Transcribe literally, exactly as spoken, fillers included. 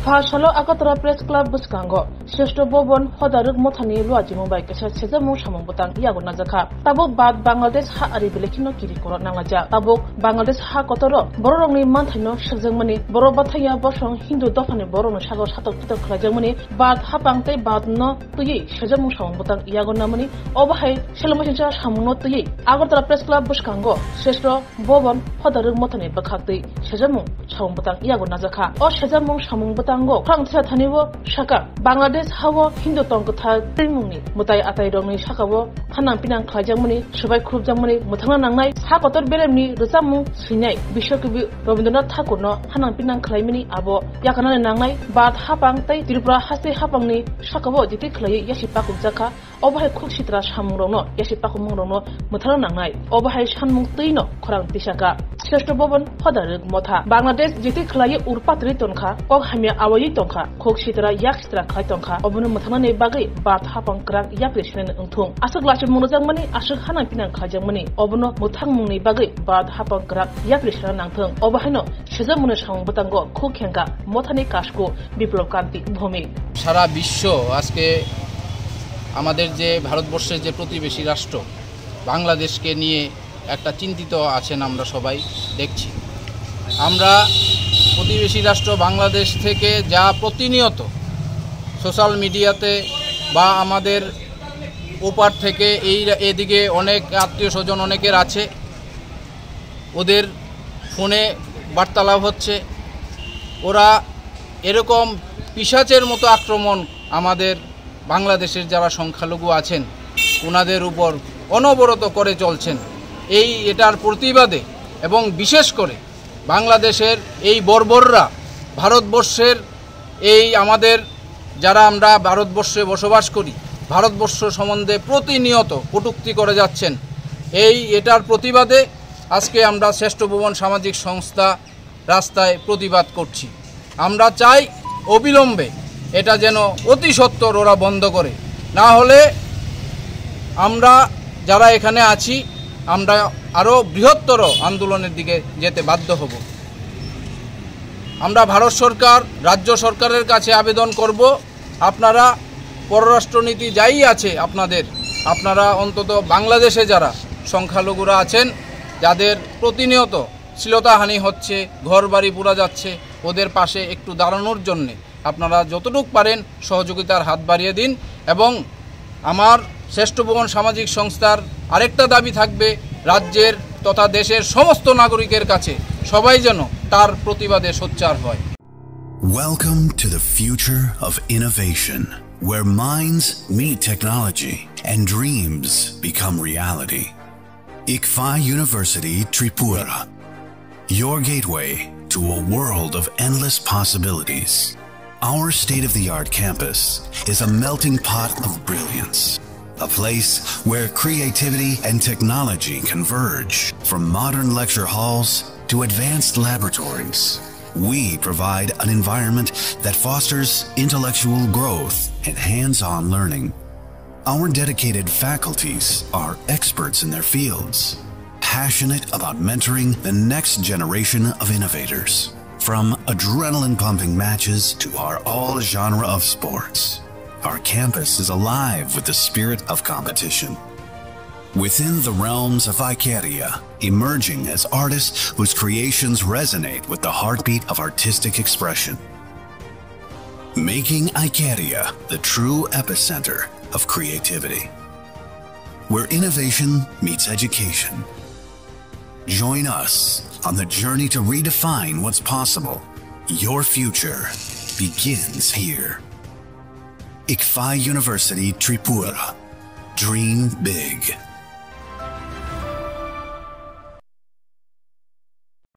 Pha salo Agartala Press Club bwskango Shrestha Bhavan hodarwk mothani luajimung bai kaisa sejamung samung bwtang yago najakha. Tabuk baad Bangladesh ha ari belai kheno kiri korok nanglaijak. Tabuk Bangladesh ha kotoro bororokni manthaino swkjakmani, borok bathaiya bosong Hindu dophani borokni sago satok pitok khlaijakmani, baad hapang tei baad no twiwi sejamung samung bwtang yago namani. Obo hai selengmasingcha samungno twiwi Agartala Press Club bwskango Shrestha Bhavan hodarwk mothani bwkhaktwi sejamung samung bwtang yago najakha. O sejamung samung bwtango khorang thisa thani o saka Bangladesh hao Hindu tong kwthar twimungni mwtai atairokni sakao hanang pinang khlaijakmani, swbai khurupjakmani mwthangna nangnai, ha kotor beremni rwchapmung swinai Biswakobi Rabindranath Thakurno hanang pinang khlaimani abo yakarnani nangnai, baad hapang tei Tripura haste hapangni sakao jiti khlaiwi yasi pakukjakha. Obo hai khuk sitra samungrokno, yasi pakumungrokno mwthangna nangnai. Obo hai sanmung twino khorang tisaka. Shrestha Bhavan hodarwk motha. Bangladesh jiti khlaiwi urpatri tonkha, kok hamya awaiwi tonkha, khuk sitra yak sitra khlai tonkha. Obono mwthangnani bagwi baad hapang kwrak yapri sinani wngthung. Aswk lachimung rwjakmani, aswk hanang pinang khlaijakmani, obono mwthangmungni bagwi baad hapang kwrak yapri sina nangthung. Obo haino sejamungni samung bwtango khuk khengka mothani kasku Biplab Kanti Bhowmik. সারা বিশ্ব আজকে আমাদের যে ভারতবর্ষের যে প্রতিবেশী রাষ্ট্র বাংলাদেশকে নিয়ে একটা চিন্তিত আছেন, আমরা সবাই দেখছি। আমরা প্রতিবেশী রাষ্ট্র বাংলাদেশ থেকে যা প্রতিনিয়ত সোশ্যাল মিডিয়াতে বা আমাদের ওপার থেকে এই এদিকে অনেক আত্মীয় স্বজন অনেকের আছে, ওদের ফোনে বার্তালাপ হচ্ছে। ওরা এরকম পিশাচের মতো আক্রমণ আমাদের বাংলাদেশের যারা সংখ্যালঘু আছেন, ওনাদের উপর অনবরত করে চলছেন। এই এটার প্রতিবাদে এবং বিশেষ করে বাংলাদেশের এই বর্বররা ভারতবর্ষের এই আমাদের যারা আমরা ভারতবর্ষে বসবাস করি, ভারতবর্ষ সম্বন্ধে প্রতিনিয়ত কটূক্তি করে যাচ্ছেন। এই এটার প্রতিবাদে আজকে আমরা শ্রেষ্ঠ ভুবন সামাজিক সংস্থা রাস্তায় প্রতিবাদ করছি। আমরা চাই অবিলম্বে এটা যেন অতি সত্বর ওরা বন্ধ করে, না হলে আমরা যারা এখানে আছি, আমরা আরও বৃহত্তর আন্দোলনের দিকে যেতে বাধ্য হব। আমরা ভারত সরকার, রাজ্য সরকারের কাছে আবেদন করব, আপনারা পররাষ্ট্রনীতি যাই আছে আপনাদের, আপনারা অন্তত বাংলাদেশে যারা সংখ্যালঘুরা আছেন, যাদের প্রতিনিয়ত শ্লীলতাহানি হচ্ছে, ঘর বাড়ি পুড়া যাচ্ছে, ওদের পাশে একটু দাঁড়ানোর জন্যে আপনারা যতটুকু পারেন সহযোগিতার হাত বাড়িয়ে দিন। এবং আমার শ্রেষ্ঠ ভুবন সামাজিক সংস্থার আরেকটা দাবি থাকবে, রাজ্যের তথা দেশের সমস্ত নাগরিকের কাছে সবাই যেন তার প্রতিবাদে সোচ্চার হয়। Welcome to the future of innovation, where minds meet technology and dreams become reality. ICFAI University Tripura, your gateway to a world of endless possibilities. Our state-of-the-art campus is a melting pot of brilliance, a place where creativity and technology converge. From modern lecture halls to advanced laboratories, we provide an environment that fosters intellectual growth and hands-on learning. Our dedicated faculties are experts in their fields, passionate about mentoring the next generation of innovators. From adrenaline-pumping matches to our all-genre of sports, our campus is alive with the spirit of competition. Within the realms of Icaria, emerging as artists whose creations resonate with the heartbeat of artistic expression. Making Icaria the true epicenter of creativity, where innovation meets education. Join us on the journey to redefine what's possible. Your future begins here. ICFAI University Tripura. Dream big.